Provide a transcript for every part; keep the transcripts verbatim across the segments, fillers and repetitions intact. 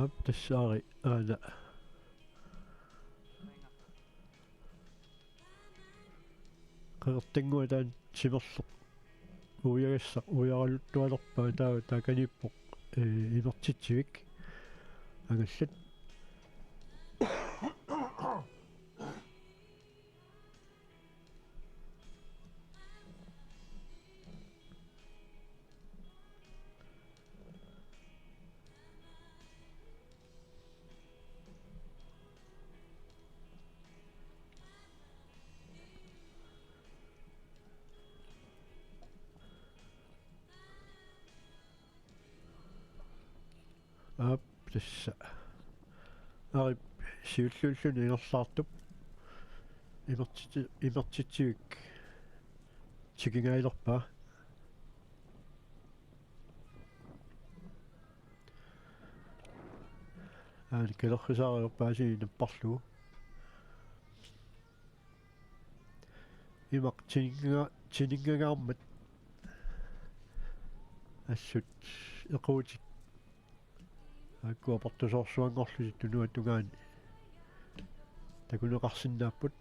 Aap, tassa Ari aana. Qeqertannguaq taanna timerloq uiagassaq uiaraluttualerpaa, taava taakaniippoq, ee, imertitsivik angallat. Aap, tassa. Arip siulliulluni ingerlaartup imertitsi-, imertitsivik tikingaalerpaa. Aana kalerrisaariorpaa sii napparlugu. Imaq tininga-, tiningangaarmat assut equutik. Aakkua portusoorsuanngorlutik tunuata tungaani takuneqarsinnaapput.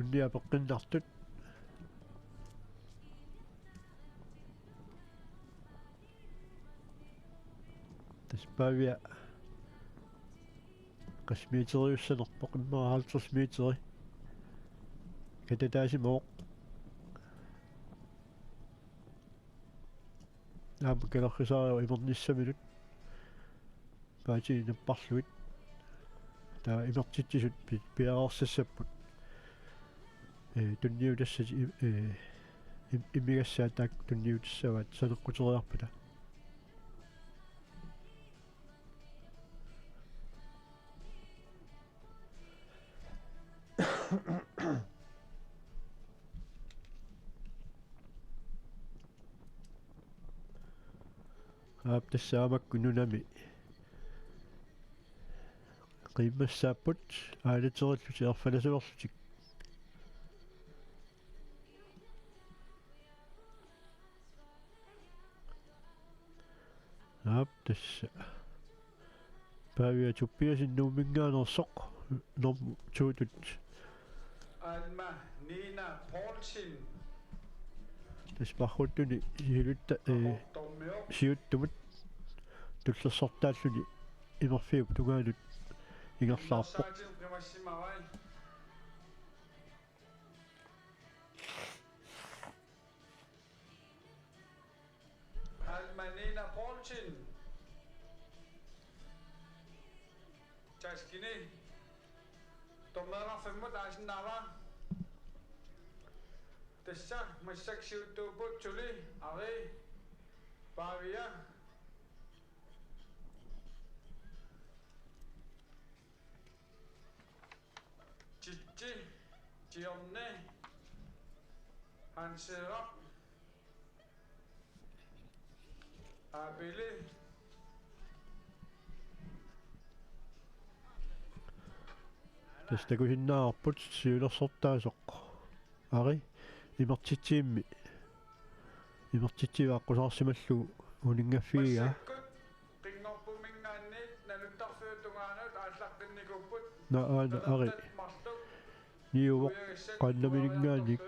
Unnia peqqinnartut. Tassa Paavia qassit meteriussanerpoq, immaqa halvtreds meteri. Katataasimavoq. Aamma kalerrisaariup imernissaminut paatini napparlugit. Taava imertitsisut pi-, piareersassapput. Ee, tunniutassatik i-, ee, im-, imigassaat taakku tunniutassavaat saneqquteriarpata. Aap, tassa aamma makku nunami qiimmassaapput aalaterillutik erfalasuerlutik. Aap, tassa Paavia Tobiassen Nuumminngaanneersoq normu to-tut. Alma Nina Poulsen. Tassa parruttuni siulutta-, ee, siuttumut tullersortaalluni imerfiup tungaanut ingerlaarpoq. Saatin qimassimavai. Alma Nina Poulsen. Taskini. Dommeerfimmut aasinnaavaa. Tassa massakkut siuttuupput suli, Ari, Paavia, Titsi, Tiorni, Hanseeraq, Aapili. Tassa takusinnaavarput siulersortaasoq Ari imertitsivimmi. Imertitsivik aqqusaarsimallugu uninngaffigigaa. Massakkut qinngorpumminngaanniit naluttarfiup tungaanut aallaqqinnikuupput. Naa, aana Ari. Niuvoq qaannamininngaanniit.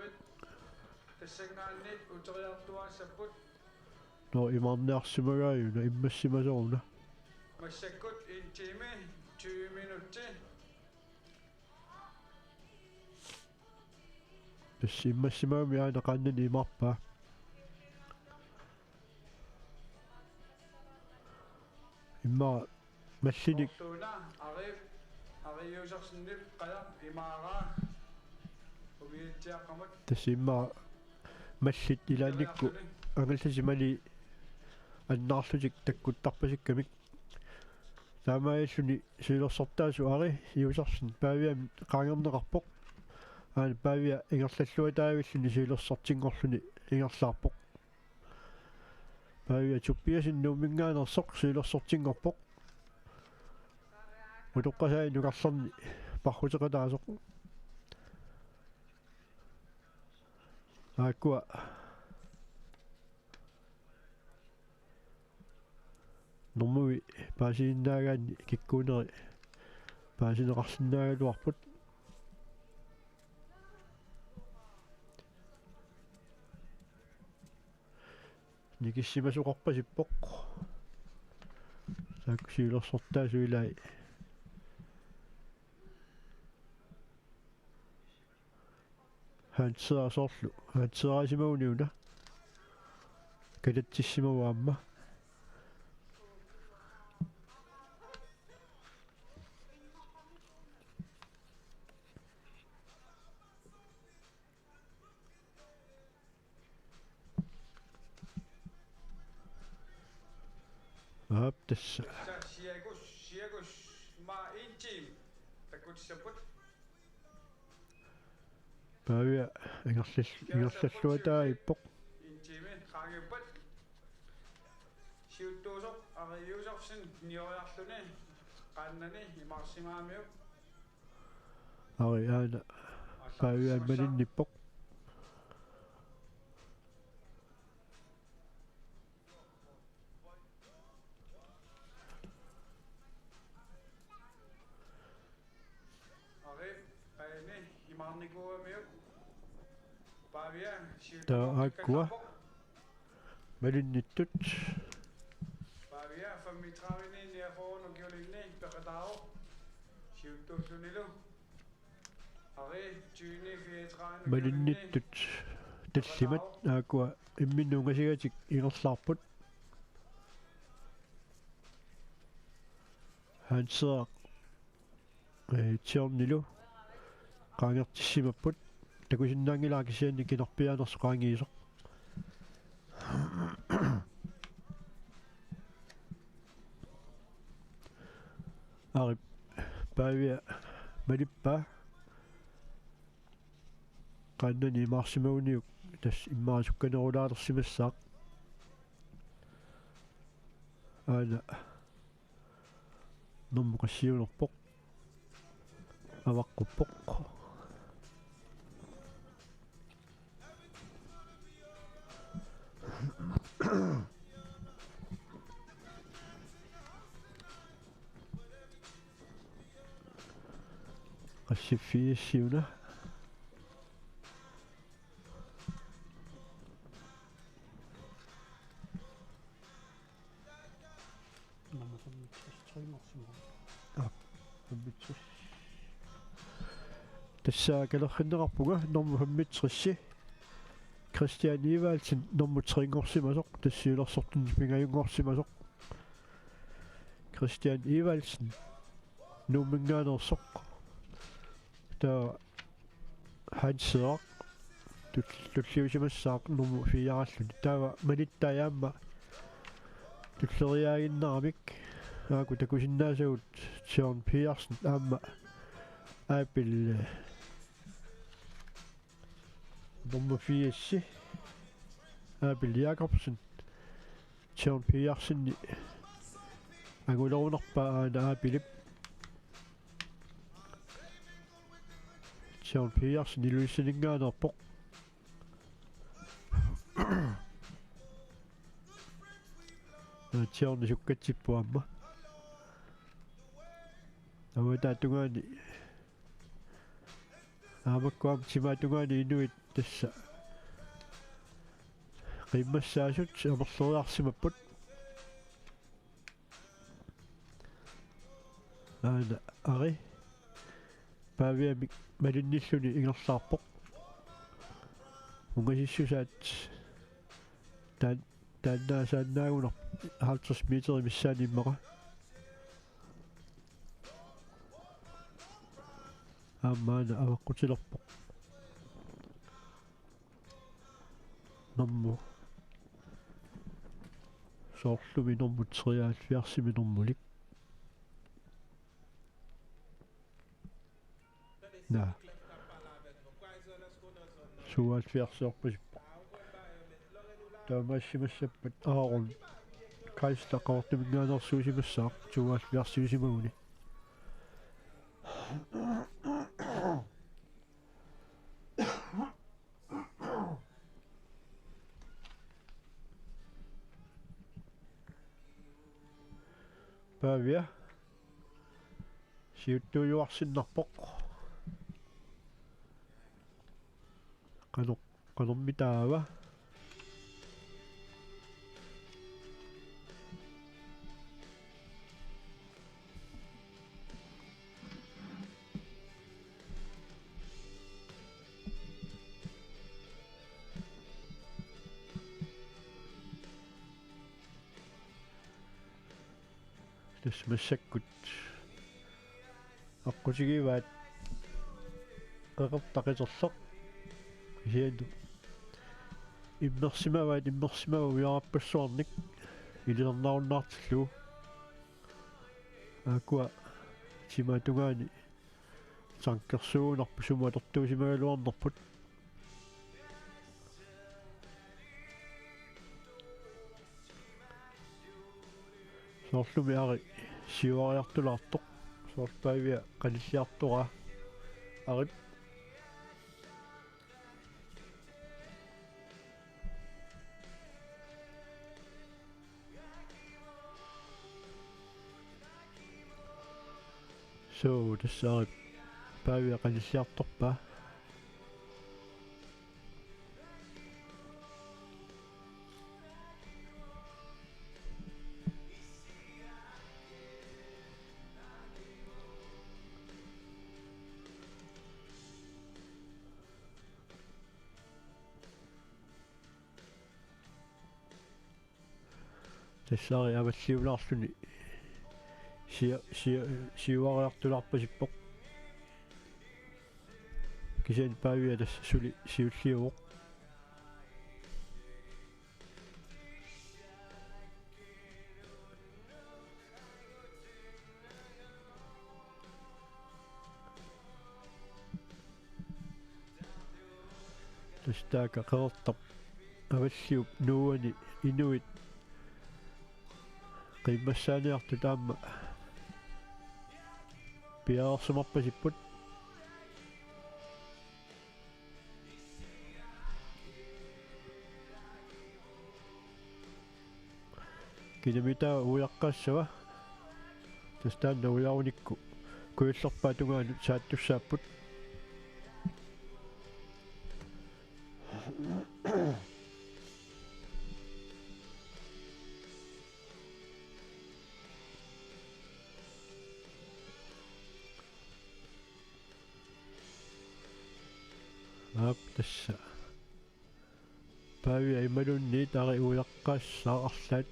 Tassanngaanniit uteriartuaassapput. Nå, imaarniarsimagaajuk, nå, immassimasoruna. Massakkut en time, tyve minutter. Tassa immassimagami aana qaannani imaarpaa. Immaqa mallinik. Ortuuna, Ari, Ari Josefsenip qajaq imaaraa. Umiatsiaqqamut. Tassa immaqa mallit ilaannikkut angallatit mali annaarlutik takkuttarpasikkamik. Taamaalilluni siulersortaasoq Ari Josefsen Paaviamit qaangerneqarpoq. Aana Paavia ingerlalluataavilluni siulersortinngorluni ingerlaarpoq. Paavia Tobiassen Nuumminngaanneersoq siulersortinngorpoq. Utoqqasaat nukarlerni parruteqataasoq. Aakkua Normu paasisinnaagaanni kikkuuneri paasineqarsinnaagaluarput. Nikissimasoqarpasippoq. Taakku siulersortaasut ilai. Hanseeraq soorlu. Hanseeraasimagunik una. Katatsissimavoq aamma. Aap, tassa. Tassa cirkus, cirkus, ma en time. Takutissapput. Paavia ingerlal-, ingerlalluataavoq. En time, qaangiuppat. Siuttuusoq, Ari Josefsen, nioriarluni, qaannani, imaarsimaarmiuk. Ari aana Paavia malinnippoq. Ari, aani, imaarnikuuamiuk. Paavia, siuttuusoq. Taava aakkua. Malinnittut. Paavia femogtredive-ni niogfyrre ukiulinni peqataavoq. Siuttuullunilu. Ari tyve-ni fireogtredive-ni ukiulinni. Malinnittut tallimat aakkua imminnut ungasigatik ingerlaarput. Hanseeraq. Ee, Tiornilu qaangertissimapput. Takusinnaanngilara kisianni kinarpiaanersoq qaangiisoq. Ari Paavia malippaa. Qaannani imaarsimaguniuk tassa immaqa sukkanerulaalersimassaaq. Aana. Normu qassiunerpoq. Avaqquppoq. Qassiffigissi una. Nummer femogtres, tre mål, Simon. Ja, femogtres. Tassa kalerrinneqarpunga nummer femogtres. Christian Evaldsen nummer tre-nngorsimasoq, tassa siulersortunit pingajunngorsimasoq. Christian Evaldsen, Nuumminngaanneersoq. Taava Hanseeraq tull-, tulliusimassaaq nummer fire-ralluni. Taava malittai aamma tulleriiaaginnaramik. Aaku takusinnaasagut John Petersen aamma Abel, eh, nummer fire-si. Abel Jakobsen. John Petersen angulerunarpaa aana Abelip. John Petersen Ilulissaninngaanneerpoq. John sukkatsippoq aamma. Avataata tungaani. Aamakku aamma timaata tungaani inuit tassa qiimmassaasut amerleriarsimapput. Aana Ari Paaviamik malinnilluni ingerlaarpoq. Ungasissusaat taan-, taannaasaannaagunarpoq halvtreds meter missaani immaqa. Aamma aana avaqqutilerpoq. Nummer. Soorlumi nummer treoghalvfjerdsimi nummerlik. Naa. Syvoghalvfjerdsiorpasippoq. Taamaassimassappat Aaron Kaister Qaqortuminngaanneersuusimassaaq syvoghalvfjerdsiusimaguni. Pavia siuttuujuarsinnarpoq. Qanoq, qanormi taava? Tassa massakkut aqqutigivaat qeqertaq qiterleq. Kisianni immersimavaat, immersimavaat ujararpassuarnik ilisarnarunnaartillugu. Aakkua timatungaani tankersuugunarput sumut atortuusimagaluarnerput. Soorlumi Ari siuariartulaartoq. Soorlu Pavia qanilliartoraa. Ari. Suu, tassa Ari Pavia qanilliartorpaa. Tassa Ari avalliulaarluni sia-, sia-, siuariartulaarpasippoq. Kisianni Pavia tassa suli siulliuvoq. Tassa taakku qeqertap avalliup nuuani inuit qiimmassaaniartut aamma piareersimarpasipput. Kinami taava uiaqqaassava? Tassa taanna uiarunikku kujallerpaap tungaanut saattussaapput. Aap, tassa Pavia imaluunniit Ari uiaqqaassaaq arlaat.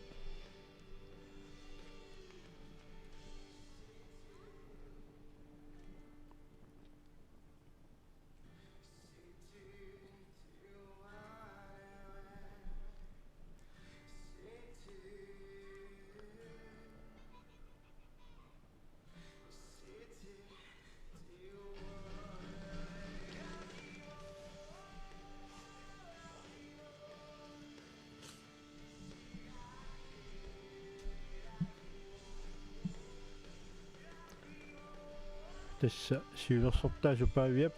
Tassa siulersortaasoq Paviap,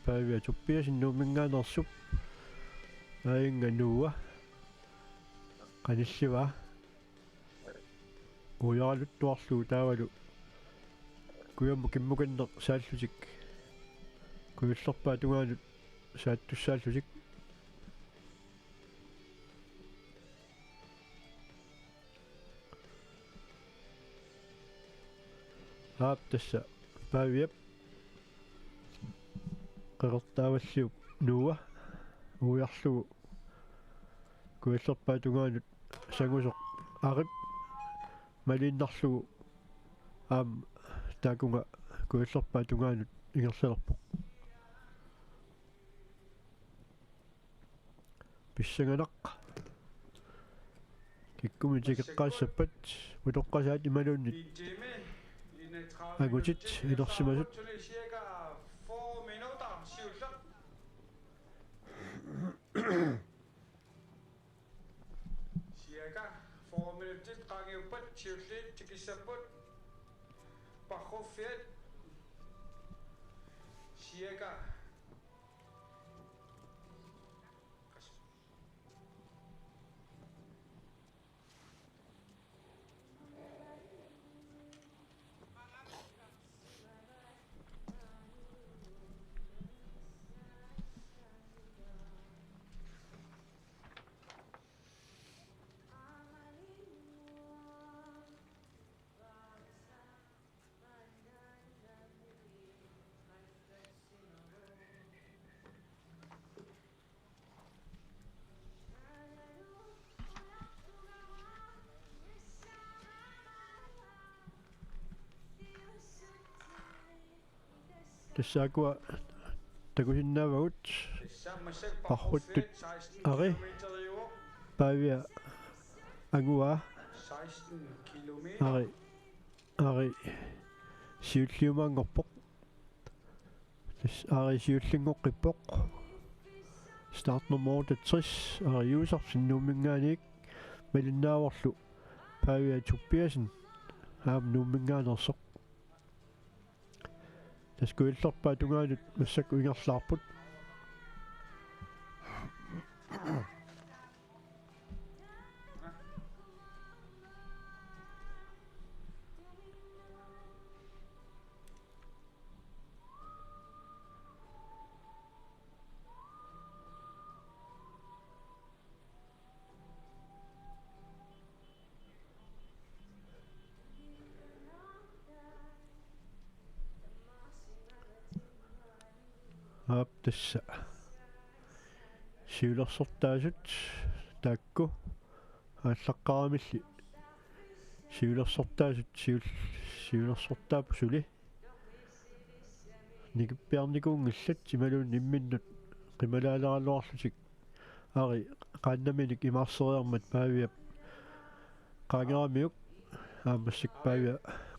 Pavia Tobiassen Nuumminngaanneersup, aajunga Nuua qanillivaa. Ujaraluttuarlugu taavalu kujammut kimmukanneq saallutik kujallerpaap tungaanut saattussaallutik. Aap, tassa Paviap qeqertap avalliup Nuua ujarlugu kujallerpaap tungaanut sangusoq Arip maliinnarlugu aamma taakunga kujallerpaap tungaanut ingerlalerpoq. Pissanganaq. Kikkunnit tikeqqaassappat utoqqasaat imaluunniit angutit ilersimasut. Cirka fyrre minutsit qaangiuppat siulliit tikissapput. Parruffiat cirka Tassa ukua takusinnaavagut. Parruttut Ari Paavia anguaa. Ari, Ari siulliumaanngorpoq. Tassa Ari siullinngoqqippoq. Startnummer otteogtres, Ari Josefsen Nuumminngaanniit, malinnaavorlu Paavia Tobiassen aamma Nuumminngaanneersoq. Tassa Kujallerpaap tungaanut massakkut ingerlaarput. Aap, tassa siulersortaasut taakku aallaqqaammilli siulersortaasut siul-, siulersortaapput suli. Nikippiarnikuunngillat imaluunniit imminnut qimalaaleraluarlutik. Ari qaannaminik imaarseriarmat Paaviap qaangeramiuk, aamma massakkut Paavia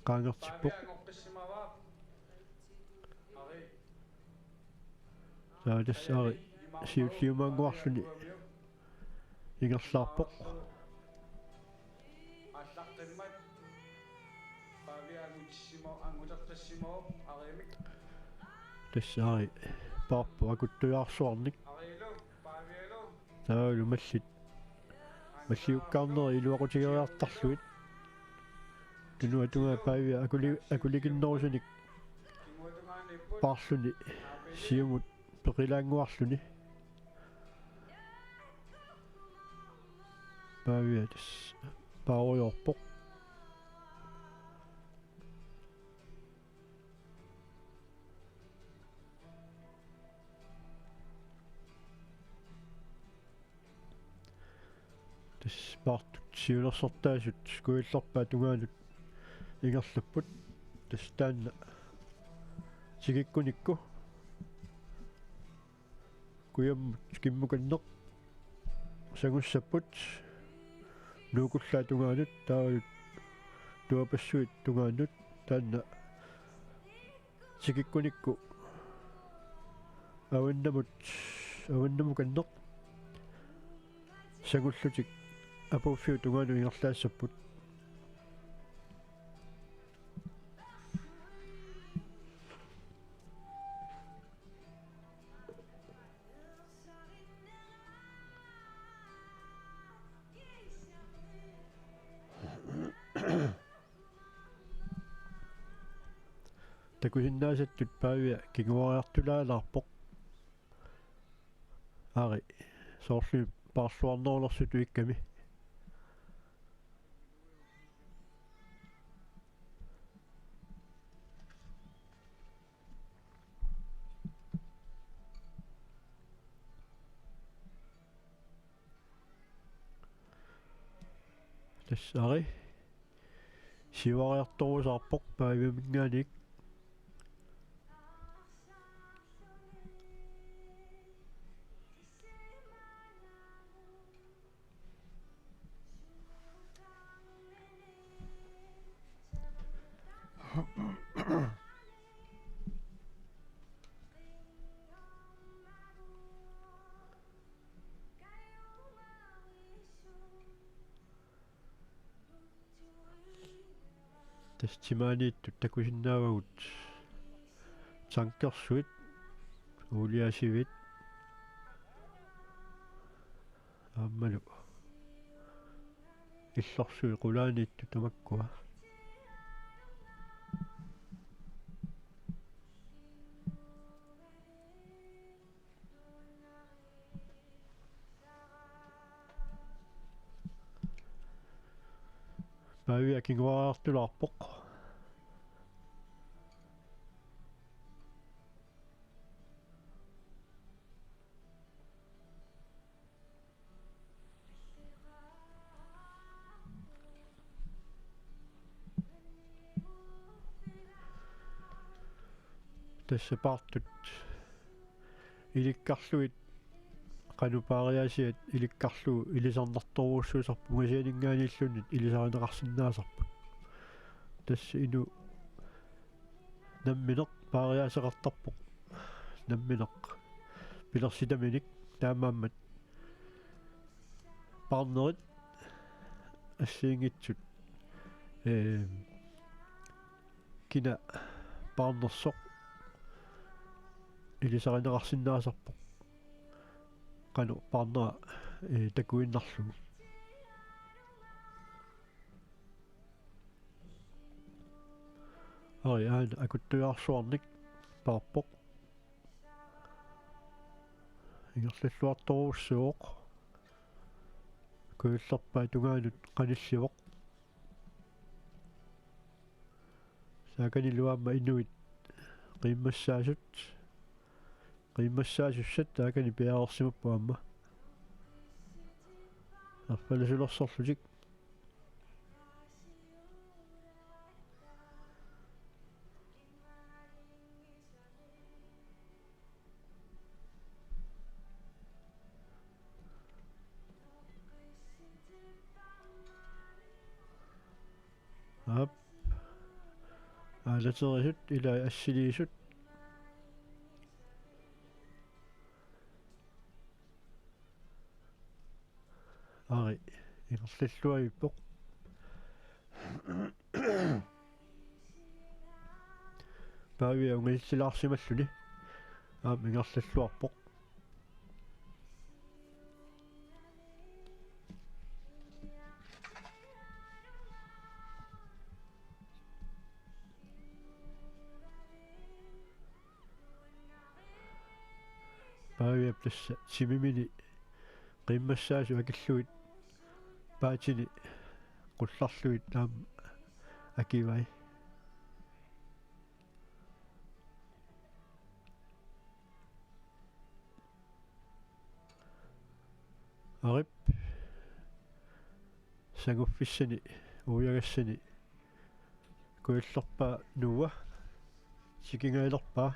qaangertippoq. Taava tassa Ari siulliumaannguarluni ingerlaarpoq. Tassa Ari paarpoq akuttujaarsuarnik. Taavalu mallit malliukkaarnerit iluaqutigeriartarlugit. Tunuatungaa Paavia akuli-, akulikinnerusunik paarluni siumut peqilaannguarluni. Paavia tassa paarujoorpoq. Tassa paartut siulersortaasut Kujallerpaap tungaanut ingerlapput. Tassa taanna tikikkunikku kujammut kimmukanneq sangussapput Nuukkullaap tungaanut, taavalu Tuapassuit tungaanut, taanna tikikkunikku avannamut, avannamukanneq sangullutik Apuuffiup tungaanut ingerlaassapput. Takusinnaasattut Paavia kinguariartulaalaarpoq. Ari soorlu paarluarnerulersutut ikkami. Tassa Ari siuariartorusaarpoq Paaviaminngaanniit. Tassa timaaniittut takusinnaavagut tankersuit, uuliaasiviit, aammalu illorsuit qulaaniittut tamakkua. Paavia kinguariartulaarpoq. Tassa paartut ilikkarlugit qanoq paariaasiat ilikkarlugu ilisarnartorujussuusarput, ungasianinngaanniilluunniit ilisarineqarsinnaasarput. Tassa inuk nammineq paariaaseqartarpoq. Nammineq pilersitaminik taamaammat paarnerit assigiinngitsut, ee, kina paarnersoq ilisarineqarsinnaasarpoq. Qanoq paarnera, ee, takuinnarlugu. Ari aana akuttujaarsuarnik paarpoq. Ingerlalluartorujussuuvoq. Kujallerpaap tungaanut qanillivoq. Taakanilu aamma inuit qiimmassaasut. Qiimmassaasussat taakani piareersimapput aamma. Erfalasulersorlutik. Aap. Aalaterisut, ilai assiliisut. Ari, ingerlalluavippoq. Paavia ungasitsilaarsimalluni. Aamma ingerlalluarpoq. Paaviap tassa timimini qiimmassaasut akillugit paatini qullarlugit aamma akivai. Arip sanguffissani uiagassani kujallerpaap nuua tikingaalerpaa.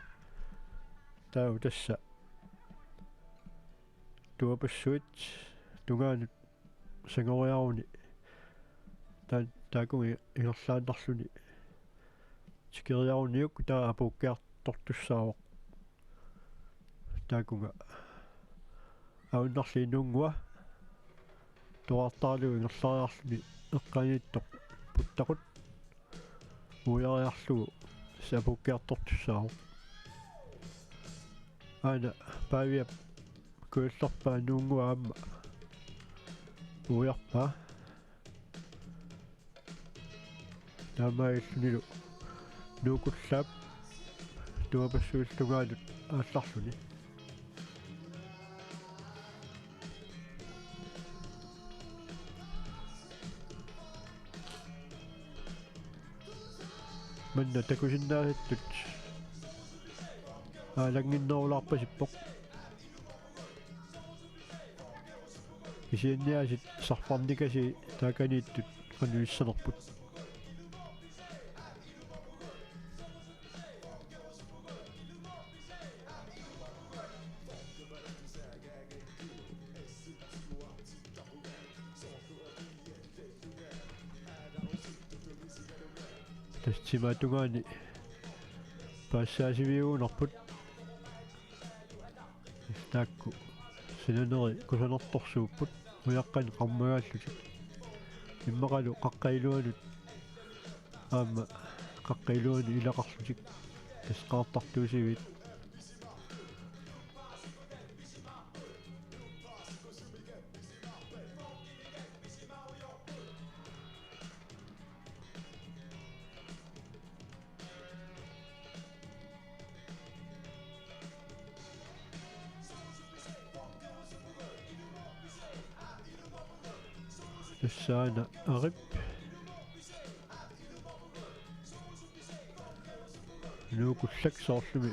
Taava tassa tuapassuit tungaanut sangoriaruni taa-, taakunga ingerlaannarluni tikeriaruniuk taava apuukkiartortussaavoq. Taakunga ajunnarli inuunngua toqqartaralugu ingerlariarluni eqqaaniittoq puttaqut uiariarlugu tassa apuukkiartortussaavoq. Aana Paaviap kujallerpaap nuunngua aamma uiarpaa. Taamaalillunilu Nuup kullaap tuapassuillu tungaanut aallarluni. Manna takusinnaasattut aalannginnerulaarpasippoq. Kisianni aasiit sarfarnikasii taakaniittut qanoq issanerput. Tassa timaata tungaani paassaasiviugunarput. Taakku sinaneri kusanartorsuupput ujaqqanik qarmagaallutik. Immaqalu qaqqap iluanut aamma qaqqap iluanut ilaqarlutik tassa qaartartuusiviit. Tassaana Arip. Nuup kullak soorlumi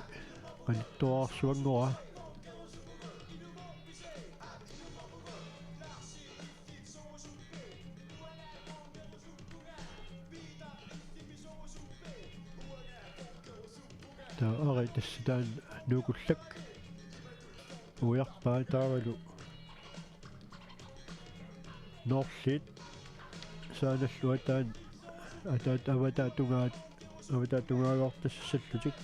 qanittuararsuanngoraa. Taava Ari tassa taanna nuukullak. Ujarpaa taavalu Noorliit saanallu ataat, ataat avataa tungaat, avataa tungaagaartassallutik.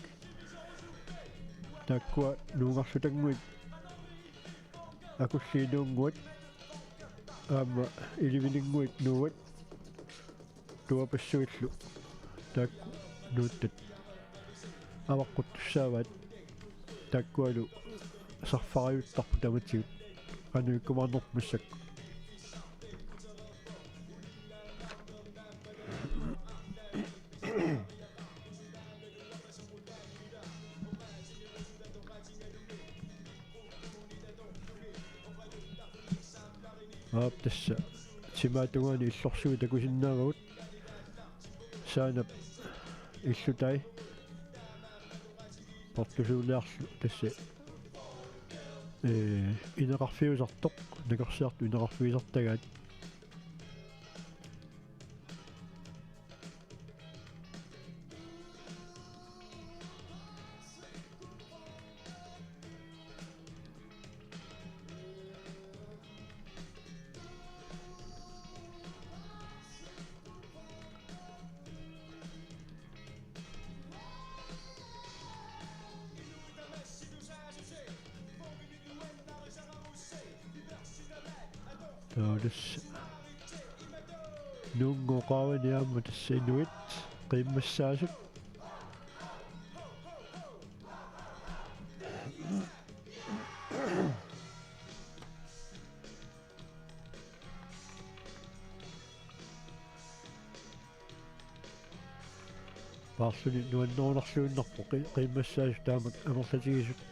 Taakkua nuungarlutannguit akulliit nuunnguat aamma ilivilinnguit nuuat tuapassuillu taakku nuuttat avaqquttussaavaat, taakkualu sarfariuttarput tamatigut qanoq ikkumaarnerput massakkut. Aap, tassa timaata tungaani illorsuit takusinnaavagut. Saanap illutai portusuuliarlu tassa, ee, ineqarfiusartoq, nakorsiartut ineqarfiusartagaat. Taava tassa nuunnguup qaavani aamma tassa inuit qiimmassaasut. Paarluni nuannerunarluinnarpoq qi-, qiimmassaasut taamak amerlatigisut.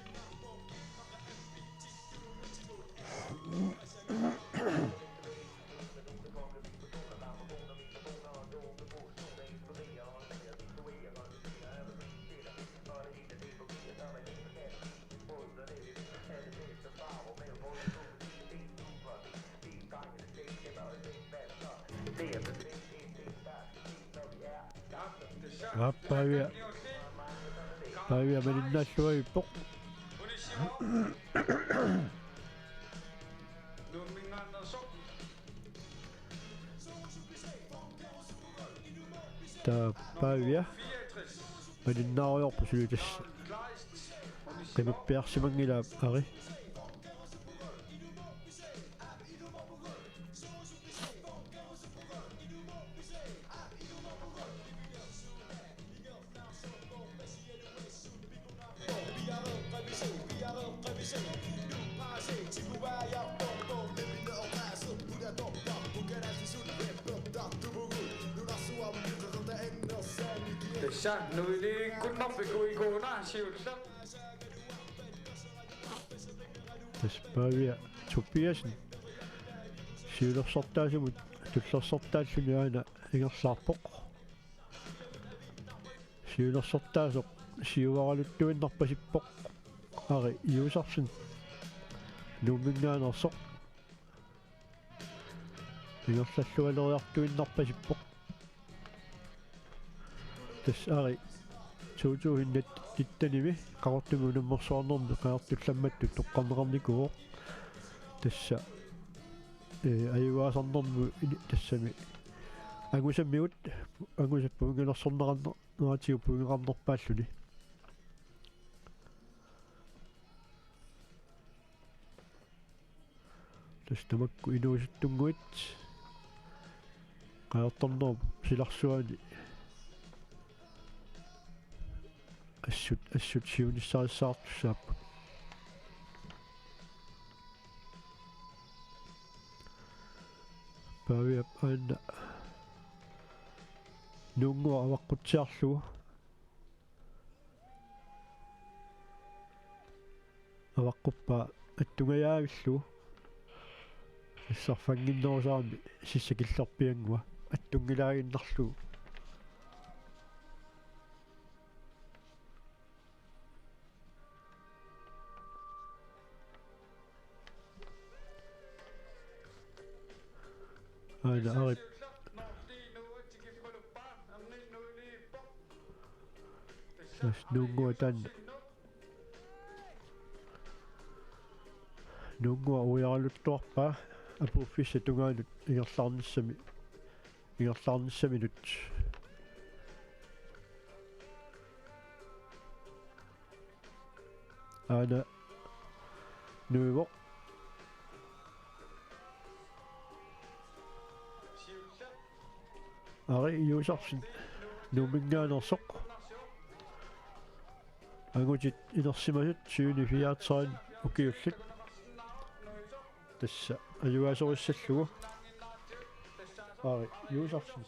Aap, Paavia. Paavia malinnaalluarpoq. Taava Paavia malinnaarujoorpoq suli tassa. Qimappiarsimanngilaa Ari. Tassa nuiliikkunnarpik uikuuna siulleq. Tassa Paavia Tobiassen siulersortaasumut tullersortaalluni aana ingerlaarpoq. Siulersortaasoq siuaraluttuinnarpasippoq Ari Juusarsen Nuumminngaanneersoq. Ingerlallualeriartuinnarpasippoq. Tassa Ari to tusind nittenimi Qaqortumi unammersuarnermi qajartullammattut toqqarneqarnikuuvoq. Tassa, ee, ajugaasarnermut ini-, tassami angusamigut, angusat pointilersorneqarner-, -neratigut pointeqarnerpaalluni. Tassa tamakku inuusuttunnguit qajartornerup silarsuani assut, assut siunissarissaartussaapput. Paaviap aana nuunnguaq avaqqutsiarlugu. Avaqquppaa attungajavillugu. Sassarfannginnerusarami sissakillerpianngua attunngilaaginnarlugu. Aana Arip. Tassa Nuunnguaq taanna. Nuunnguaq uiaraluttuarpaa apuuffissap tungaanut ingerlaarnissami, ingerlaarnissaminut. Aana nuivoq. Ari Josefsen Nuumminngaanneersoq. Angutit inersimasut tyveni fireogtredive ukiullit. Tassa ajugaasorissallugu. Ari Josefsen.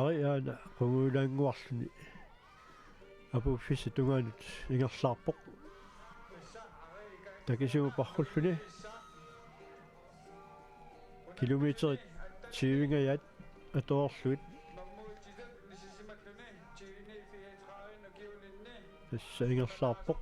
Ari aana qungujulaannguarluni apuuffissap tungaanut ingerlaarpoq. Takisumut parrulluni. Kilometerit tyvengajaat atoorlugit. Tassa ingerlaarpoq.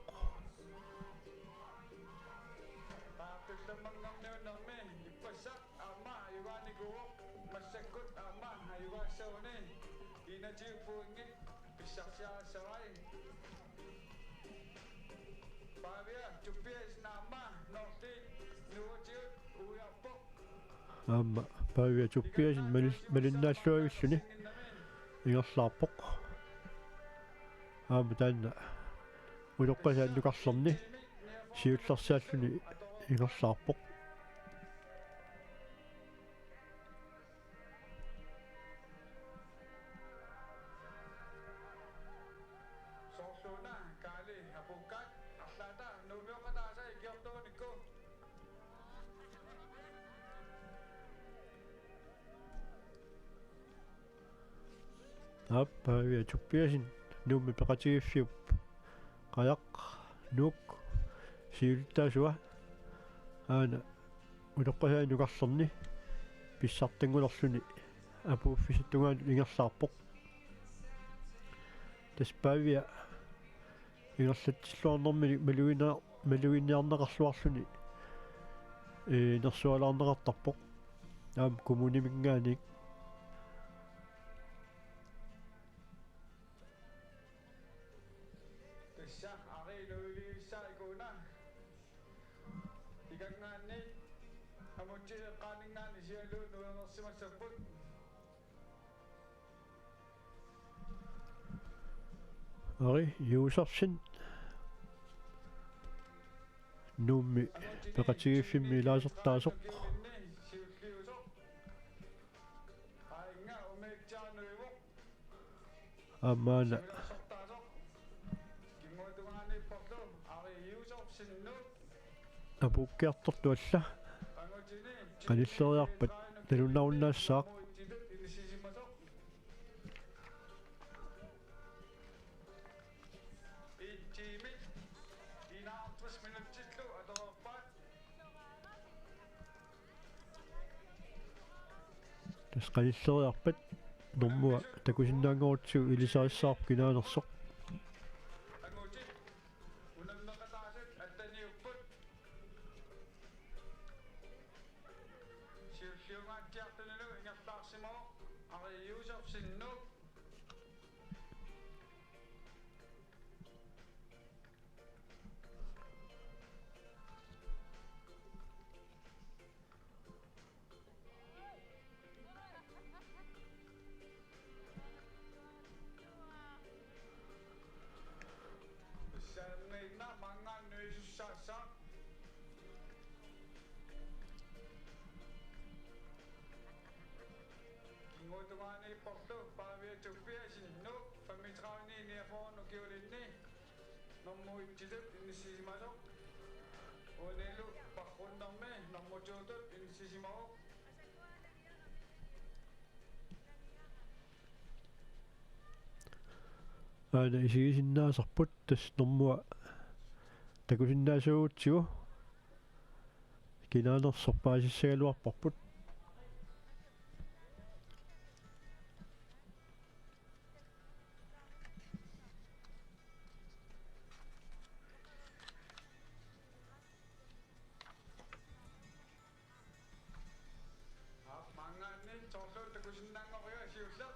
Aamma Pavia Tobiasen mal-, malinnaalluavilluni ingerlaarpoq. Aamma taanna utoqqasaannukarlerni siullersaalluni ingerlaarpoq. Soorluuna Kaali apuukkaat arlaata Nuummiup qataasa ikiortuunikku. Aap, Pavia Tobiasen Nuummi Peqatigiiffiup qajaq Nuuk siulittaasua aana utoqqasaannukarlerni pissartanngulerluni apuuffissap tungaanut ingerlaarpoq. Tassa Pavia ingerlatsilluarnermini maluginna-, maluginniarneqarluarluni, ee, nersualaarneqartarpoq. Aamma kommuniminngaanniit. Tassa Ari Nuiliissaikuuna. Ikanngaanniit Amutsiseqqaaninngaanniit sialuunniit nuinersimassapput. Ari Josefsen Nuummi Peqatigiiffimmi ilaasortaasoq. Aamma aana apuukkiartortoq alla qanilleriarpat nalunaarunnaassaaq. Tassa qanilleriarpat normua takusinnaanngorutsigu ilisarissavarput kinaanersoq. Siulliungaatsiartunilu ingerlaarsimavoq Ari Josefsen Nuuk. Sanniinna mangannuisussaassaaq. Kingutungaaniipporlu Pavia Tobiasen Nuuk femogtredive niogfyrre ukiulinni. Nummer et-itut inissisimasoq. Uanilu parrunnermi nummer to-tut inissisimavoq. Aana isigisinnaasarput, tassa normua takusinnaasuugutsigu kinaanersoq paasissagaluarparput. Aap, maanngaanniit soorlu takusinnaanngoriga siulleq.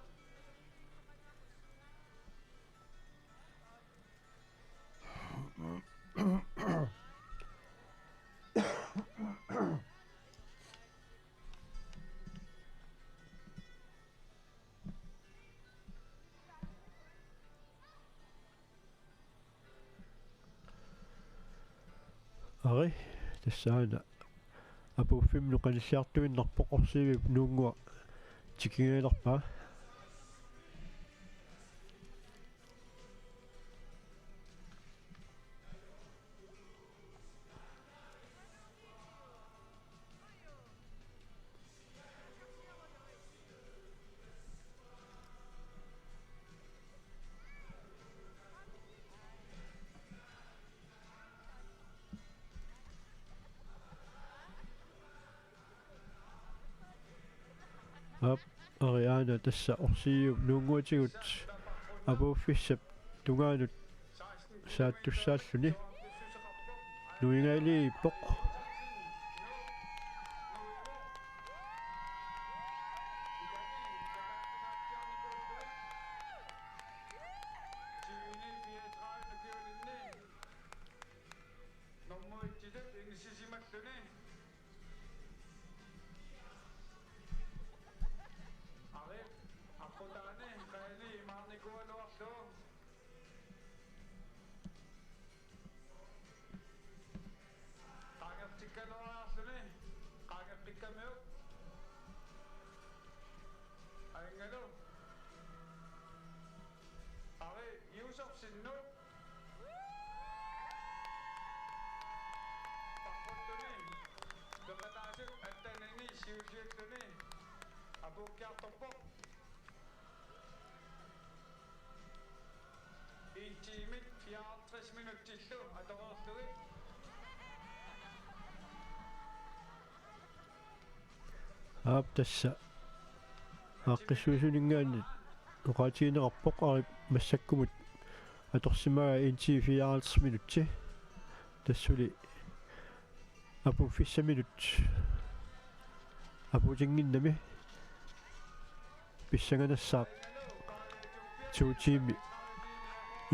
Ari, tassa aana apuuffimmut qanilliartuinnarpoq, Orsiiviup nuunngua tikingajalerpaa. Aap, Ari aana tassa Orsiiviup nuunnguatigut apuuffissap tungaanut saattussaalluni nuingaliippoq. Ari, aqqutaani, qaani, imaarnikuugaluarlugu. Qaangertikkaluariarluni, qaangertikkamiuk. Aanngalu. Ari Josefsen nu. Paquttuni. Peqataasut attanini siusiulluni. Apuukkiartorpoq. En time fireoghalvtreds minutsillu atoreerlugit. Aap, tassa aaqqissuisuninngaanniit oqaatigineqarpoq, Ari massakkumut atorsimagaat en time fireoghalvtreds minutsi. Tassuli apuuffissaminut apuutinnginnami pissanganassaaq to tiimi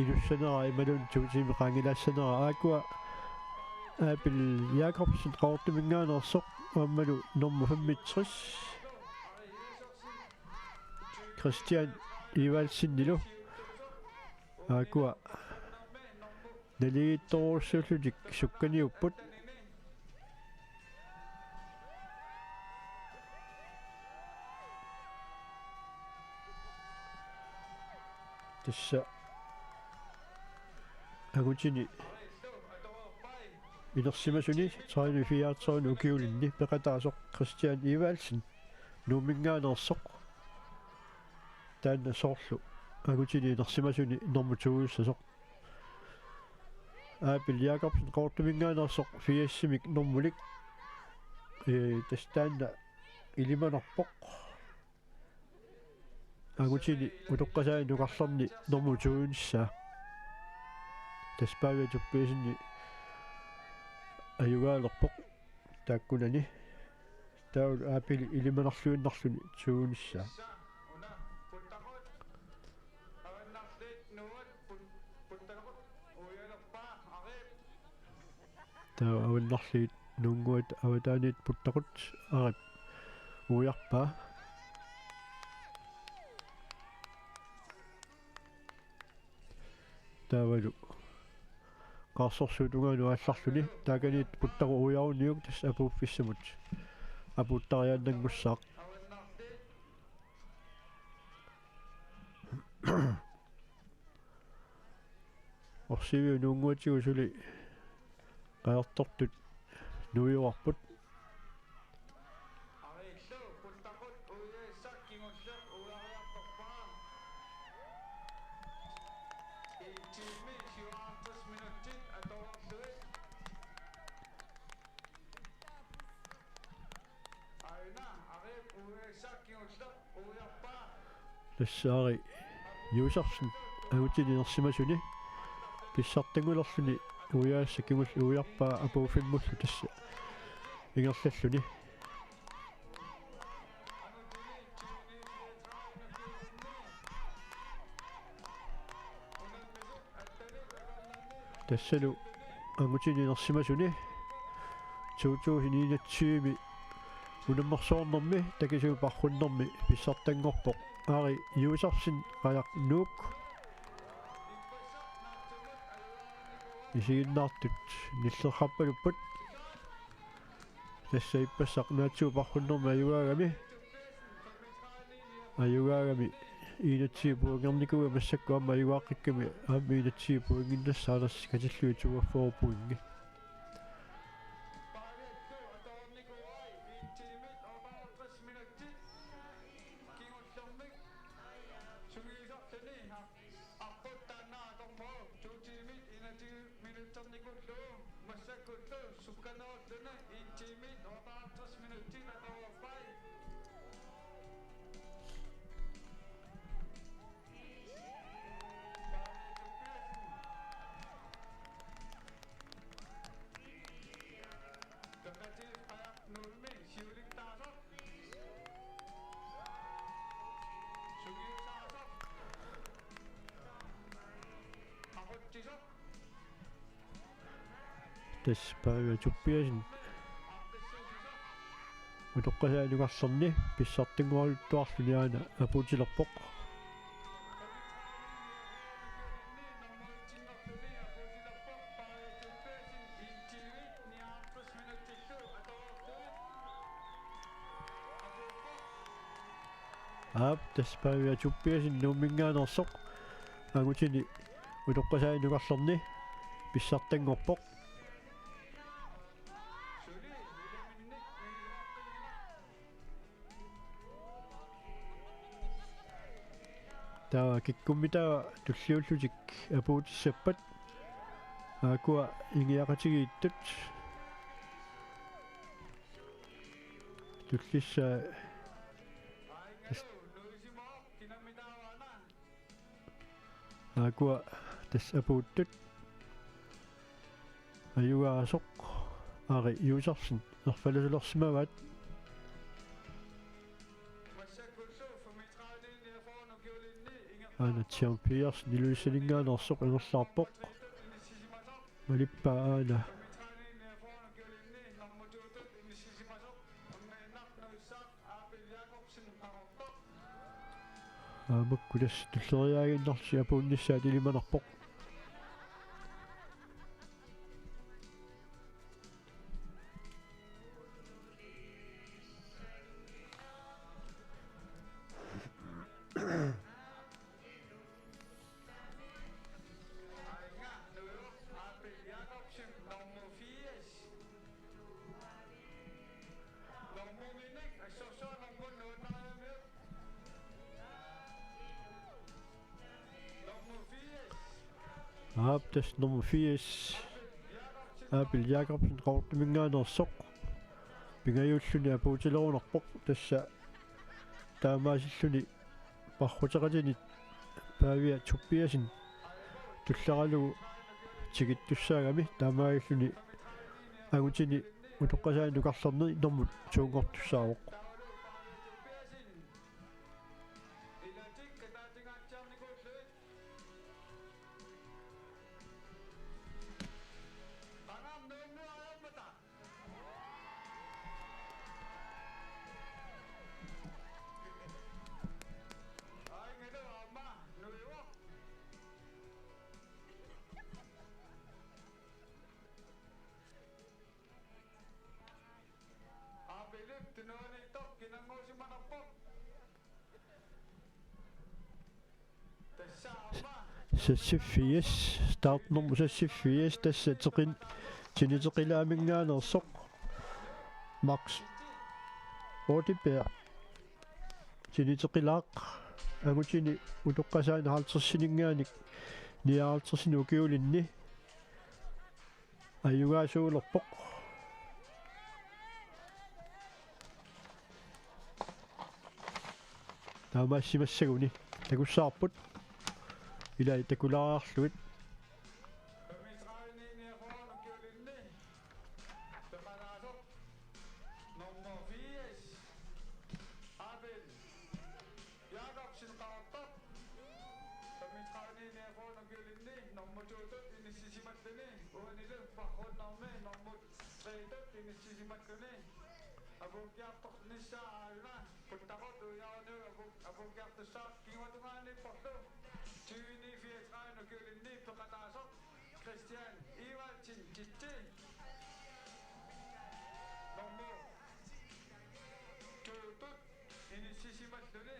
ilussanera imaluunniit to tiimi qaangilaassanera. Aakkua Abel Jakobsen Qaqortuminngaanneersoq aammalu normu femogtres, Christian Evaldsenillu. Aakkua naligiittorujussuullutik sukkaniupput. Tassa angutini inersimasuni tredive fireogtredive ukiulinni peqataasoq Christian Evaldsen Nuumminngaanneersoq. Taanna soorlu angutini inersimasuni normu to-issasoq. Abel Jakobsen Qaqortuminngaanneersoq firsimik normulik. Ee, tassa taanna ilimanarpoq. Angutini utoqqasaani nukarlerni normu to-inissaa. Tassa Pavia Tobiassenip ajugaalerpoq taakkunani. Taavalu Abel ilimanarluinnarluni to-inissaa. Taava Avannarliit Nuunnguat avataaniit puttaqut Arip uiarpaa. Taavalu qaarsorsuup tungaanut aallarluni taakaniit puttaqut uiaruniuk tassa apuuffissamut apuuttariaannanngussaaq. Orsiiviup nuunnguatigut suli qajartortut nuiorarput. Arillu puttaqut uiassaq kingulleq uiariartorpaa. Tassa Ari Josefsen angutini inersimasuni pissartanngulerluni uiaasaq kingulleq uiarpaa apuuffimmullu tassa ingerlalluni. Tassalu angutini inersimasuni to tusind enogtyve unammersuarnermi takisuumik paarrunnermi pissartanngorpoq Ari Josefsen, Qajaq Nuuk. Isiginnaartut nillerrappalupput. Tassa ippassaq naatsumik paarrunnermi ajugaagami. Ajugaagami enogtyve pointernikuuaa, massakkut aamma ajugaaqqikkamik aamma enogtyve pointinnassaaners katillugit toogfyrre pointi. Arput taanna atormut to tiimit enogtyve minutternikullugu massakkullu sukkanerulluni en tiimit otteoghalvtreds minutsit atorpai. Peqatigiit Qajaq Nuummi siulittaasoq. Sumiusaasoq. Aqutsisoq. Tassa Pavia Tobiassen utoqqasaani nukarlerni pissartanngoraluttuarluni aana apuutilerpoq. Aap, tassa Pavia Tobiassen Nuumminngaanneersoq angutini utoqqasaani nukarlerni pissartanngorpoq. Taava kikkummitaava tulliullutik apuutissappat. Aakkua ingiaqatigiittut. Tullissaa tas-, aakkua tassa apuuttut. Ajugaasoq Ari Josefsen erfalasulersimavaat. Aana Tian Petersen Ilulissaninngaanneersoq ingerlaarpoq. Malippaa aana. Aamakku tassa tulleriiaaginnarlusi apuunnissaat ilimanarpoq. Aap, tassa nummer firs, Abel Jakobsen, Qaqortuminngaanneersoq, pingajuulluni apuutilerunarpoq, tassa taamaasilluni parruteqatini Pavia Tobiassen tulleralugu tikittussaagami, taamaalilluni angutini utoqqasaani nukarlerni nummer to-nngortussaavoq. Seksogfirs, startnummer seksogfirs, tassa Teqin-, Tini Teqilaaminngaanneersoq, Max Odeberg. Tini Teqilaaq angutini utoqqasaani halvtredsininngaanniit Nioghalvtredsinik ukiulinni ajugaasuulerpoq. Taamaassimassaguni takussavarput. Ilai takulaariarlugit. Nummer firs, Abel Jakobsen, Qaqortoq. Femogtredive niogfyrre ukiulinni nummer to-tut inissisimalluni, uanilu parrunnermi nummer tre-tut inissisimalluni. Apuukkiartornissaa aajuna, Puttaqut Ujaruniuk apu-, apuukkiartussaaq, kinguaatungaaniipporlu tyveni fireogtredive ukiulinni peqataasoq Christian Evaldsen, Titsi. Nummer to-tut inissisimalluni,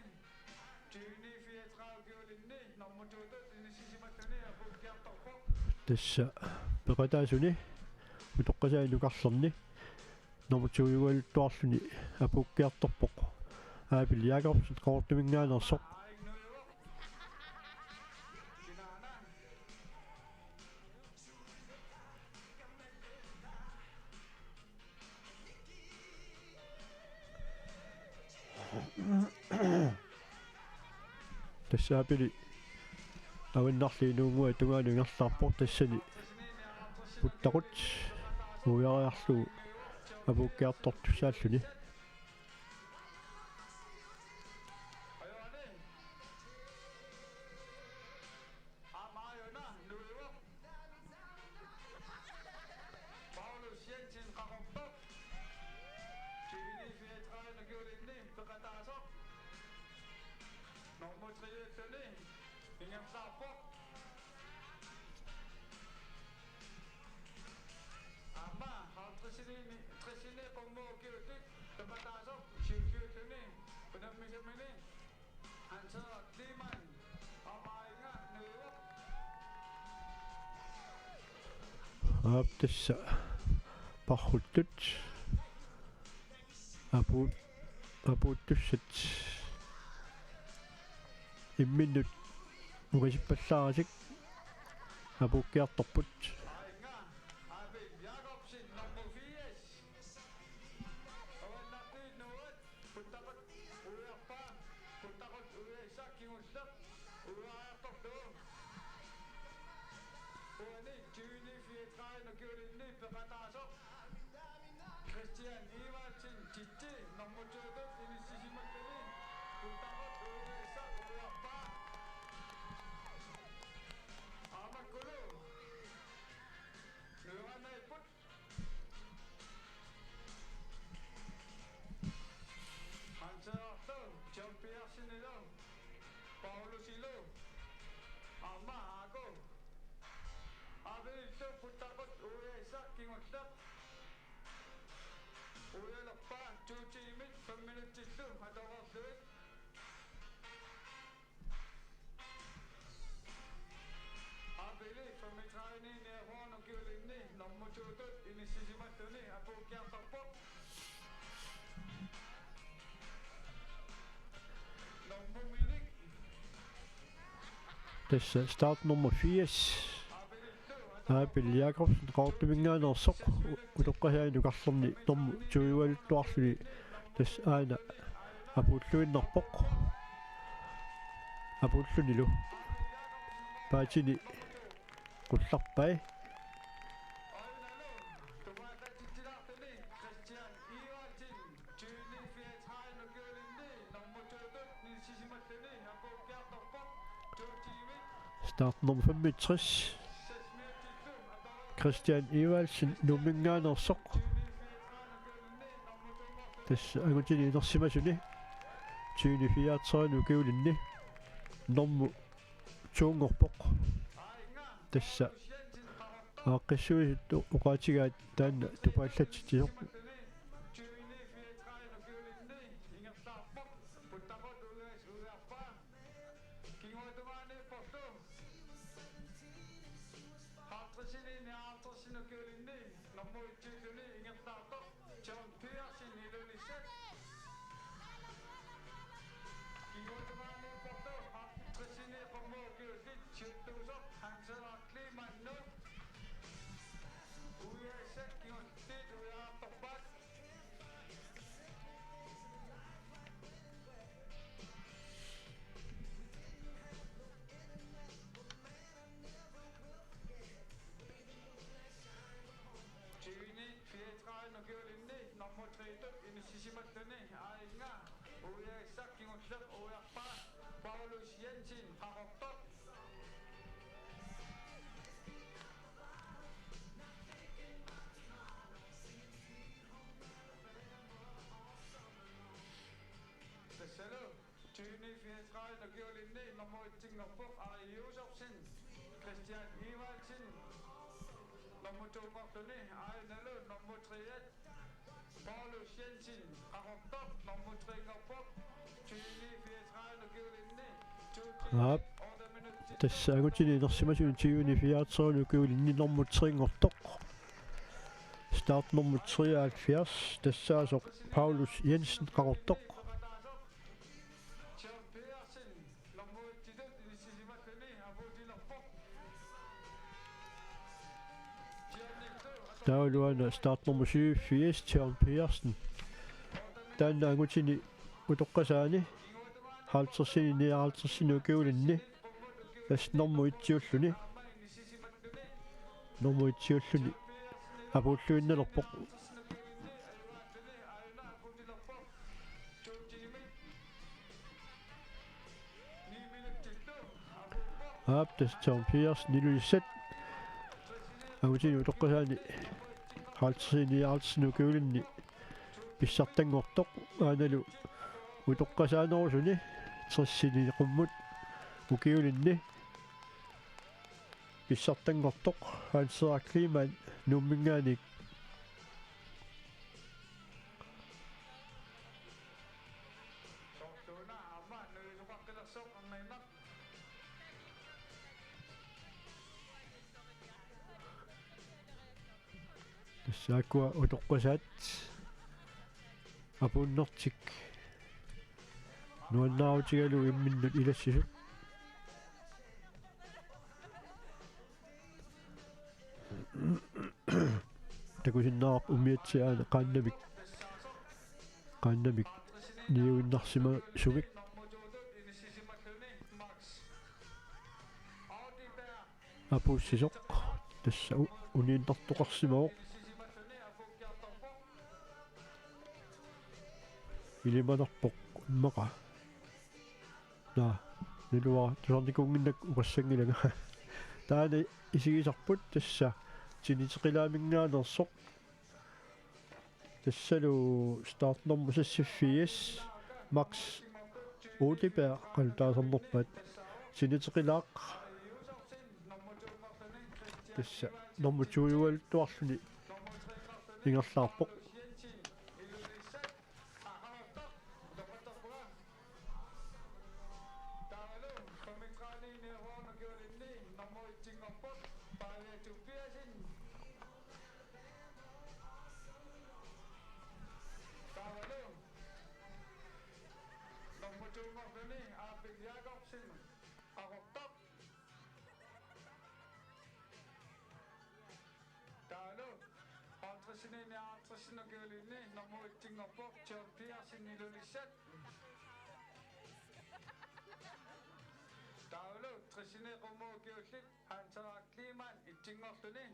tyveni fireogtredive ukiulinni nummer to-tut inissisimalluni apuukkiartorpoq. Tassa peqataasuni utoqqasaani nukarlerni nummer to-jugaluttuarluni apuukkiartorpoq Abel Jakobsen, Qaqortuminngaanneersoq. Tassa Abeli avannarli inuunnguaq tungaanut ingerlaarpoq, tassani Puttaqut uiariarlugu apuukkiartortussaalluni. Aamma aajuna nuivoq. Paulus Jensen, Qaqortoq. Tyveni fireogtredive ukiulinni peqataasoq. Nummer tre-tuni ingerlaarpoq. Aamma halvtredsini, tressini qummut ukiutit peqataasoq syvogtyve-ni unammisamini. Hans Henrik Lehmann, Amager, nuivoq. Aap, tassa parruttut apu-, apuuttussat imminnut ungasippallaarasik apuukkiartorput. Abel Jakobsen, nummer firs. Avannartuunuat, Puttaqut uiarpaa, Puttaqut uiassaq kingulleq uiariartorlugu. Uani tyveni fireogtredive ukiulinni peqataasoq Christian Evaldsen, Titsi, nummer to-tut inissisimalluni, Puttaqut uiassaq uiarpaa. Aamakkulu nuiorannaapput. Hans Henrik, John Petersenilu, Paulusilu, aamma Aaku. Abelillu Puttaqut uiassaq kingulleq uialerpaa, to tiimit fem minutsillu atoreerlugit. Abeli femogtredive-ni niogfyrre ukiulinni nummer to-tut inissisimalluni apuukkiartorpoq. Nummer minik. Tassa start nummer firs. Abel Jakobsen, Qaqortuminngaanneersoq, u-, utoqqasaani nukarlerni nummer to-jugaluttuarluni tassa aana apuulluinnarpoq. Apuullunilu paatini qullarpai. Start nummer femogtres. Christian Evaldsen, Nuumminngaanneersoq. Tassa angutini inersimasuni tyveni fireogtredive ukiulinni nummer to-nngorpoq. Tassa aaqqissuisut oqaatigaat taanna tupaallatsitsisoq. Halvtredsini nioghalvtredsini ukiulinni nummer et-imi ingerlaartoq John Petersen, Ilulissat. Kinguaattumaaniipporlu halvtredsini qummut ukiullit siuttuusoq Hans Tyveni fireogtredive ukiulinni nummer tre-tut inissisimattuni aajinga uiassaq kingulleq uiarpaa Paulus Jensen Qaqortoq. Tassalu tyveni fireogtredive ukiulinni nummer et-inngorpoq Ari Josefsen, Christian Evaldsen, nummer to-nngortuni aajuna nummer tre-at Paulus Jensen Qaqortoq, nummer tre-nngorpoq tyveni fireogtredive ukiulinni. Aap. Tassa angutini inersimasuni tyveni fireogtredive ukiulinni nummer tre-nngortoq. Startnummer treoghalvfjerds, tassaasoq Paulus Jensen Qaqortoq. Taavalu una startnummer syvogfirs, John Pedersen. Taanna angutini utoqqasaani halvtredsini nioghalvtredsini ukiulinni. Tassa nummer et-iulluni. Nummer et-iulluni apuulluinnalerpoq. Aap, tassa John Pedersen Ilulissat. Angutini utoqqasaani halvtredsini nioghalvtredsini ukiulinni pissartanngortoq, aanalu utoqqasaanerusuni tresini qummut ukiulinni pissartanngortoq Hans Henrik Kleemann Nuumminngaanniit. Tassa ukua utoqqasaat apuunnertik nuannaarutigalugu imminnut ilassisut. Takusinnaavarput umiatsiaana qaannamik, qaannamik niuinnarsimasumik. Apuussisoq tassa u-, uniinnartoqarsimavoq. Ilimanarpoq immaqa. Naa, naluara tusarnikuunnginnakku oqassanngilanga. Taanna isigisarput tassa Tiniteqilaaminngaanneersoq. Tassalu startnummer seksogfirs, Max Odeberg, qanoq taasarnerpaat. Tiniteqilaaq. Tassa nummer to-ugaluttuarluni ingerlaarpoq. Nummer to-nngorluni Arvid Jakobsen, Qaqortoq. Taavalu halvtredsini nioghalvtredsini ukiulinni nummer et-inngorpoq John Pedersen, Ilulissat. Taavalu tresini qummut ukiullit Hans Henrik Kleemann et-inngorluni.